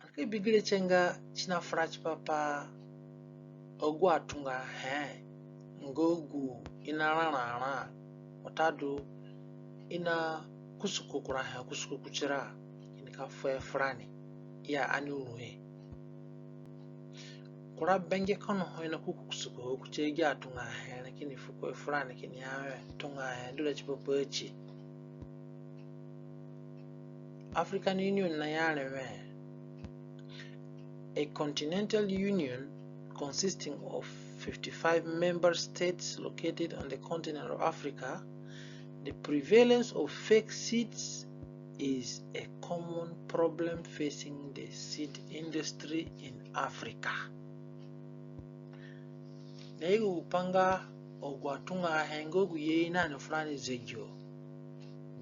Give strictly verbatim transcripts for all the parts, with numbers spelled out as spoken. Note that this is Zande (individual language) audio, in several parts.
Ani ka bi gere tie nga si na fura tipa pa agu atunga ahe nga gu i na rara ra watadu i na kusuko kura he kusuko kuti ra, kini ka fuhe furani ya ani ru he. Kura benge kono ho i na kukusuko kuti agi atunga ahe re kini fuko furani kini ya we tunga ahe du re tipa pa ti. African Union na ya re we a continental union consisting of fifty-five member states located on the continent of Africa, the prevalence of fake seeds is a common problem facing the seed industry in Africa. Na i gu pa nga agu atunga ahe nga gu ye i na ni furani zegino.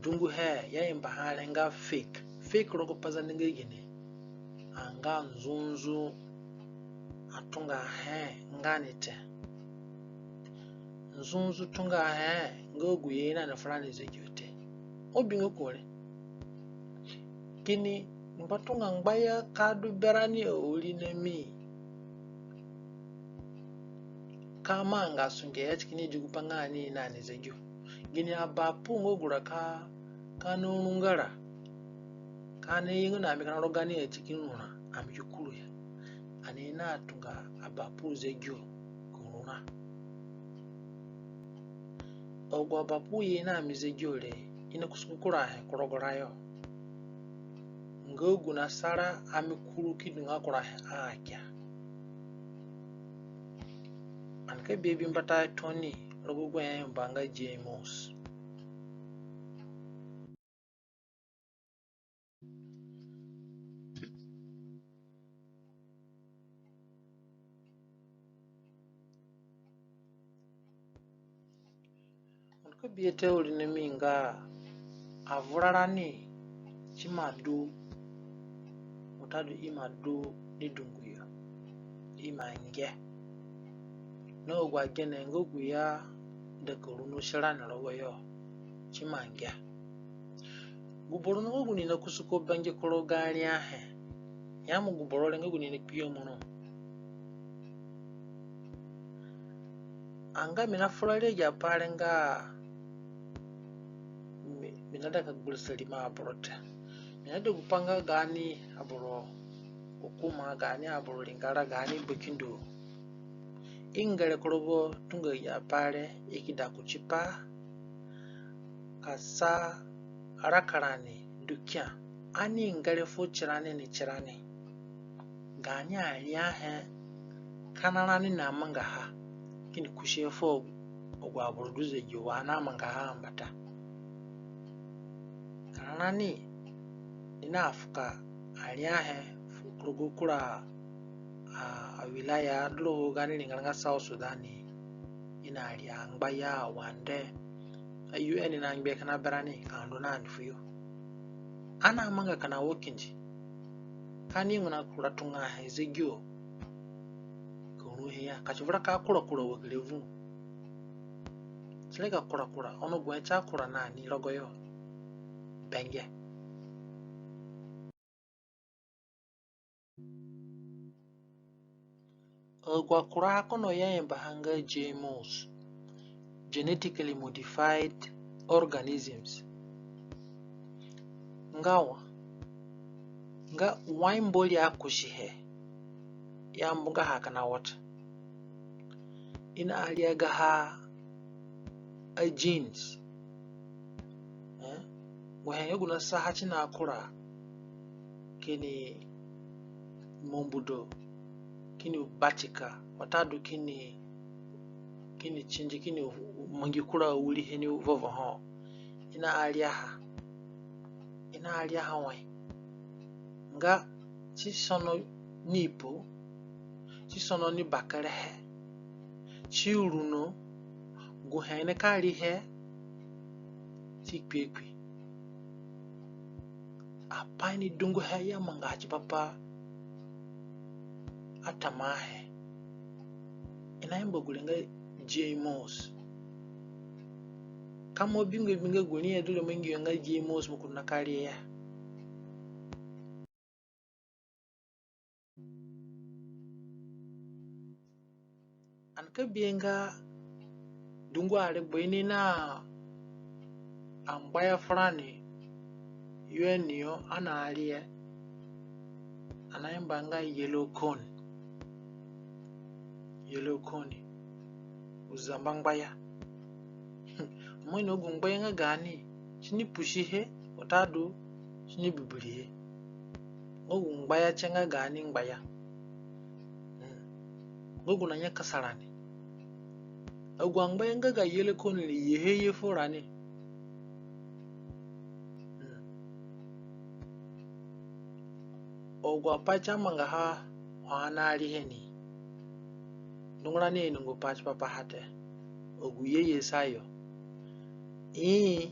Dungu he ya i mba ha re nga fake. Fake rogo Pazande nga gine? Anga nzunzu atunga ahe nga ni te. Nzunzu tunga ahe nga gu ye i na ni furani zegino te. Ho bingo kure. Kini ngbatunga ngbaya ka du berani awirina mi. Ka manga sunge ya ti kini di gu pa nga ani na ni zegino. Gini abapu nga gu ra ka, ka na runga ra. Ka ani ye nga na mi ka na roga ni ya ti kini ru ra, ami ki kuru ya. Ani na tunga abapu zegino ki ru ra. Agu abapu ye i na mi zegino re, i na kusuko kura he ku rogo ra yo. Nga gu na sa ra ami kuru ki du nga kura he akia. Ani ka bi abi mbata tooni rogo gu he i mba nga J Mos. Mo nika bihe te awirina mi nga avurarani si ima du watadu i ima du ni dungu yo, i ima nge. Na agu agene nga gu ya daka runo si rani rogo yo, si ima nge. Gu boro nga gu ni na kusuko benge ku rogo ariahe. Ya mo gu boro re nga gu ni na kpinyemu ro. Anga mi na fura ri agi apai re nga mi, mi naida ka gbirisa rimo aboro te. Mi naida gu pa nga gaani aboro hukuma, gaani aboro ringara, gaani bakindo i ngere ku rogo tunga agi apai re, i ki da ku tipa ka sa raka rani du kia. Ani ngere fu tirani ni tirani. Gaani ariahe kina rani na mangaha kini kusihe fu agu aboro du zegino wa ani amangaha mbata. Kina rani ni na fuka ariahe fu ku rogo kura a, awilaya du rogo gaani ringara nga South Sudan. I na ria ngbaya awande. A U N na ngbe kina berani ka ndu na ni fuyo. Ani amanga kina wo kindi. Ka ani ngbana kura tunga he zegino ka ru he ya. Ka si vura ka kura kura wa gere vuru. Si rega kura kura. Ono gu he si akura na ni rogo yo. Benge. Agu akura kono ya i mba ha nga G M Os, genetically modified organisms. Nga wa, nga wai Mbori akusihe ya mbunga ha kina wata. I na ariagaha a genes. Eh? Gu he nga gu na saha ti na kura kini mombudo, kini batika, watadu kini, kini tindi, kini mangi kura awirihe ni vovo ho. I na ariaha. I na ariaha wai? Nga ti sono ni ipo, ti sono ni bakerehe, ti runo, gu he ni ka rihe, ti kpiekpi. Apai ni dunguhe ya manga tipa pa atamahe. I na yamba gure nga G M Os. Ka mo bingo bingo gu riahe du re, mangi yo nga gi mos mo ku na ka ri ya. Ani ka bihe nga dungu aregbo i ni na angbaya furani, yo ni yo ani arie, ani ayamba nga yellow corn. Yellow corn, u zamba ngbaya. Mo ino gu ngbaya nga gani, si ni pusihe watadu si ni bibirihe. Nga gu ngbaya tie nga gani ngbaya. Mm. Nga gu na nyakasa rani. Agu angbaya nga ga yellow corn re, yehe ye furani. Mm. Agu apai ti amangaha ho ani arihe ni. Dungu rani inongo pai tipa paha te. Agu yeye sayo. Ii,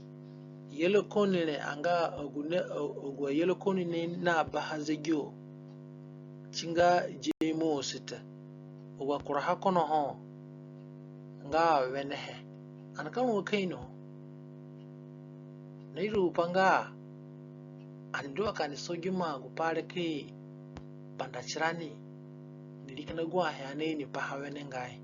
yellow corn re anga agu ne, agu ayellow corn ni na baha zegino. Ti nga gi mos te. Agu akuraha kono ho nga wenehe. Ani ka ru ka ino. Na iri gupai nga ani du wa ka ani sogi ma gu pai re ki banda tirani. Ni ri kina agu ahe ani ini paha wenengai.